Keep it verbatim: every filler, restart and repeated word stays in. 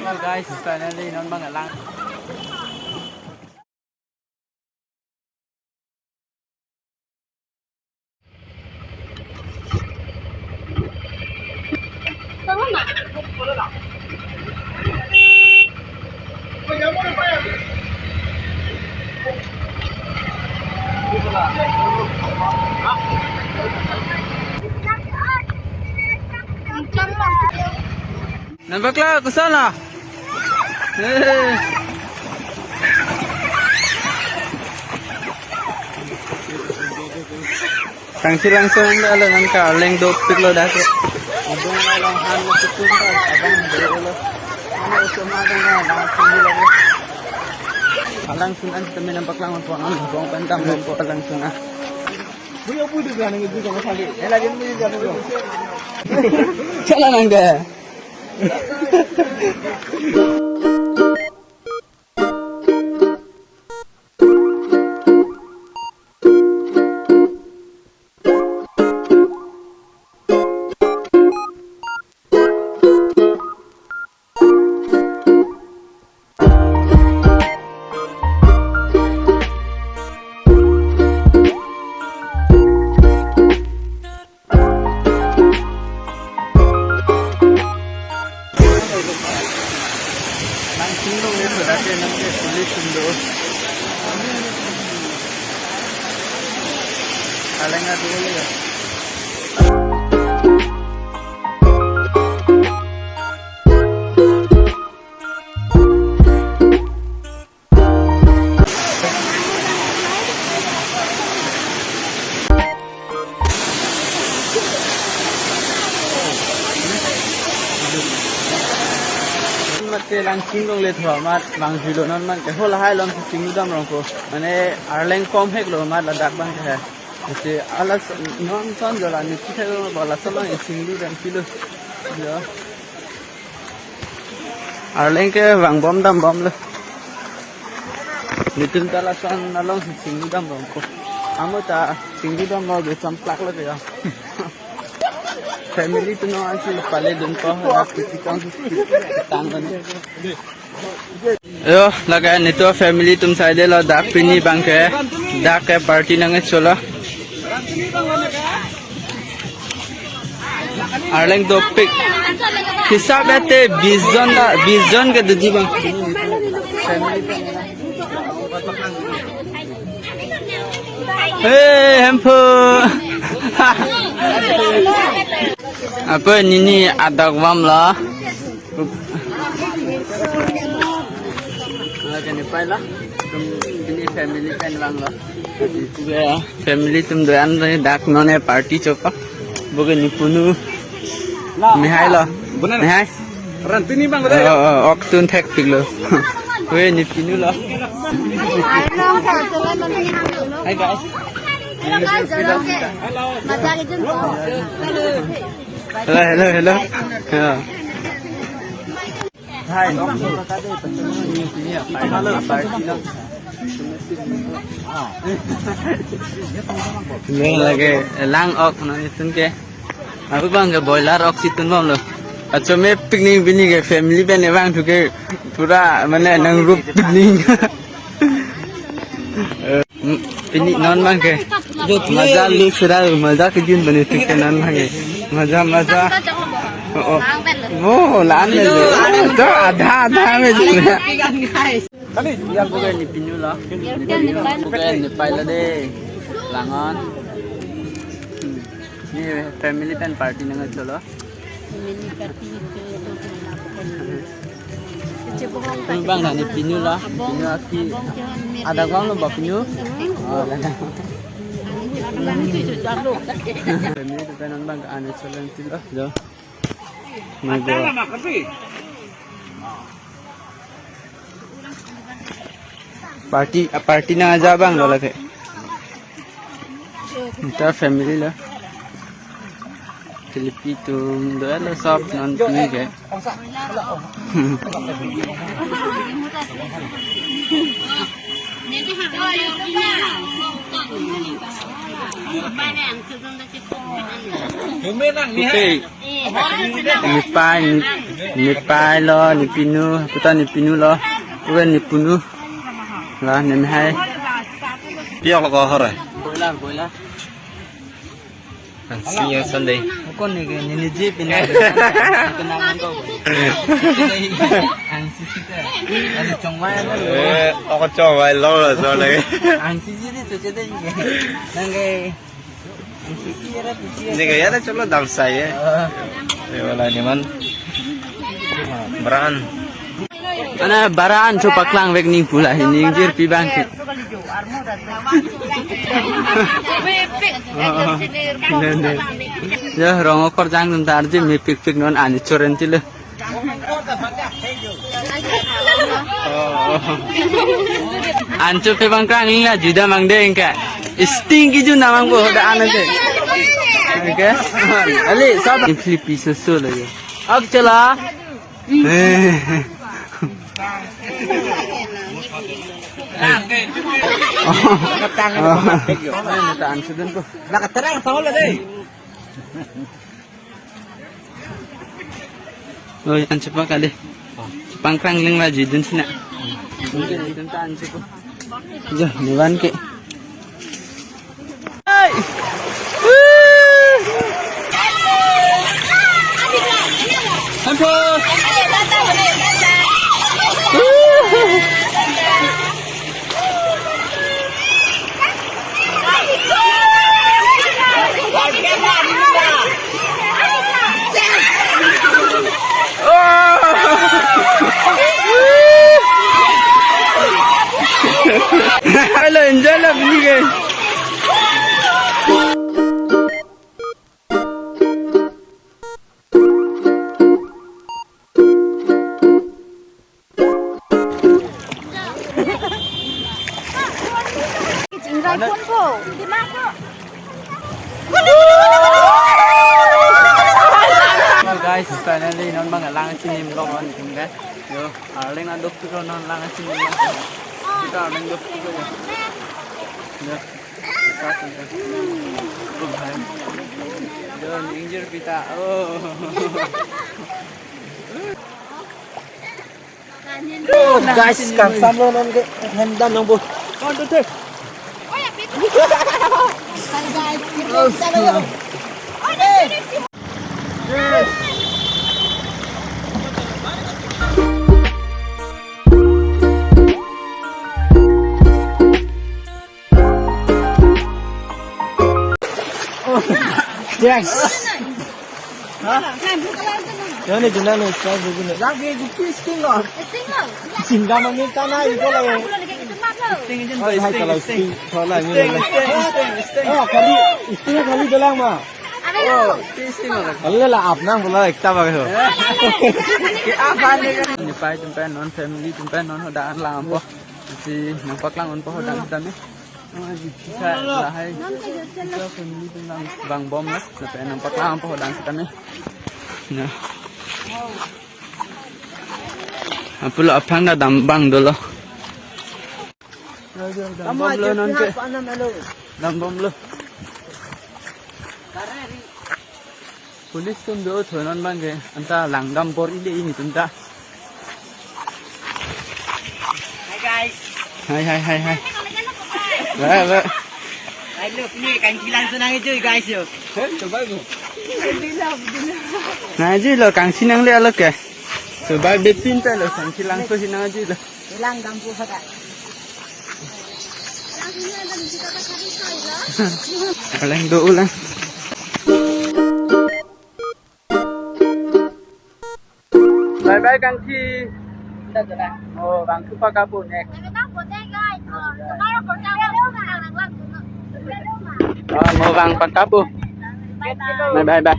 Guys, finally non abang alang. Nang paklang koson lo? Eh. Tangsi langsung anda lo nang ke Arleng dopik lo dah ke. Abang lo lang han lo sukun lo, abang dopik lo. Ano semua abang lo langsung lo. Langsung an kami nang paklang untuk ang bong pentam bong ko langsung ah. Buya budu kan nang itu sama sakit. Eh lagi ni jangan lo. Salah nang ke. Langsung lo ya, sudah ke nang ke police indo. Kalenga dulu ya. Mat ke lang chingdong le thua mat bang julo non man ke hola hai lom chinglu dam rong ko. Mane Arleng kom hek lo mat ladak bang ke hai. Ate alas non son jola ni chithek lo bala son lang chinglu dam kilo. Jo. Arleng ke vang bom dam bom lo. Nitum ta lason along si chinglu dam bom ko. Amo ta chinglu dam lo be chomplak lo be ya. Family tu no ansi pale dun ko na piti kong si tang kan. Yo, lake nitum family atum side lo dak pini bang ke dak ke party nang cholo. Arleng dopik. Hisab ete bis jon da, bis jon ke didi bang. Hey, Hemphu. Ako nini adak bom lo. Lake Nepal lo. Tum pini family pen vang lo. Ya, family atum doan lo dak non party chopa. Bo ke nepunu. Mehai lo. Mehai. Ran tini bang. Oh, oh, ok tun thekpik lo. We nepunu lo. Hi guys. Hello, hello, hello. Ya. Hai, ok. Lo lake lang ok non itum ke. Aku bang ke boiler ok si tun bom lo. Acho me picnic pini ke family pen vang thu ke pura mane nang rup picnic. Eh, mm, pini non bang ke. Maza lu sira maza kejun bani tik ke non bang ke. Maza, maza. Oh, oh. Oh, lan le. To adha, adha me jun. Kali, ya bo ke nepunu lo. Bo ke Nepal lo de. Langon. Hmm. Ni family pen party nang cholo. Family party itu. Kecil bohong. Bang, nepunu lo. Nepunu aki. Adak bom lo bang nepunu. Oh, ada. Family itu kan bang ane cholo lo. Jo. Mago. Party, ah, party nang aja bang lo lake. Ita family lo. Kilipi atum doan lo sob non pini ke. Okay. Nepei, ne, nepei lo, nepinu, puta nepinu lo, wen nepunu. La, nemehai. Piak lo ko hore. Boila, boila. Ang siya Sunday. Ako ni, ni, ni jeep ini. Kenangan ko. Ang sisi ka. Ang chongwai na lo. Eh, ako chongwai lo, lo, so lagi. Ang sisi ni, so chede. Nang kay Ini gaya na cholo damsai eh. Ah. Wala ni man. Baran. Ana baran chu paklang vek ning pula hi ning jirpi bang ke. Ya, rong okor jang dum tar ji mepik pik non ani choren ti le. Ancho pe bang krang ing la juda mang deng ka. Sting ki ju namang bo da ana se. Okay. Ali sab. Impli piso so lagi. Ak chala. Eh. Katang. Nakaterang tau la deh. Oi, ancho pa kali. Pangkrang ling la jidun sina. Mungkin itu tak ancho ko. Jo, dewan ke. Hai. Ancho. Hello, enjoy la bini guys. Guys, finally non bang lang chinim lo kan tinggal. Yo, Arleng adok tu non lang chinim lo. Kita Arleng dok tu ya. Yo. Yo, ningjir pita. Oh. Oh, guys, kangsam lo non ke hem dam nang bo. One, two, three. Hi, guys. Yes. Hah? Yang ni jelas ni, saya begini. Lagi gupi sting lo. Sting lo. Singga mami tanah itu lagi. Sting itu mah lo. Sting itu. Oh, hai, kalau sting, kalau ini lagi. Sting, sting, sting. Oh, kali sting kali bilang mah. Ada lo. Sting, sting lo. Kalau lah apnang bola ekta bagai ho. Apa ni kan? Nepei atum pen non family atum pen non hodang lang po. Si nangpaklang unpo hodang kami. Bisa lahai. Bisa family atum nang bang bom lah. Sampai nangpaklang po hodang kita nih. Nah. Apot lo aphan ta dam bang dolo. Dam bom lo non ke. Dam bom lo. Police atum do tho non bang ke, anta langdam bor-i le netum ta. Hi guys. Hi, hi, hi, hi. Ba, ba. Hai lo, pini kangchilang so nangkejui guys yo. Hei, coba bu. Nangkejui lo, kangchi nangle lo ke. Coba betin ta lo, kangchilang so si nangkejui lo. Langdam pu hada. Paling do ulang. Bye bye kangchi. Oh, bang supa kapu next. Oh, mo bang pakapu. Bye bye bye.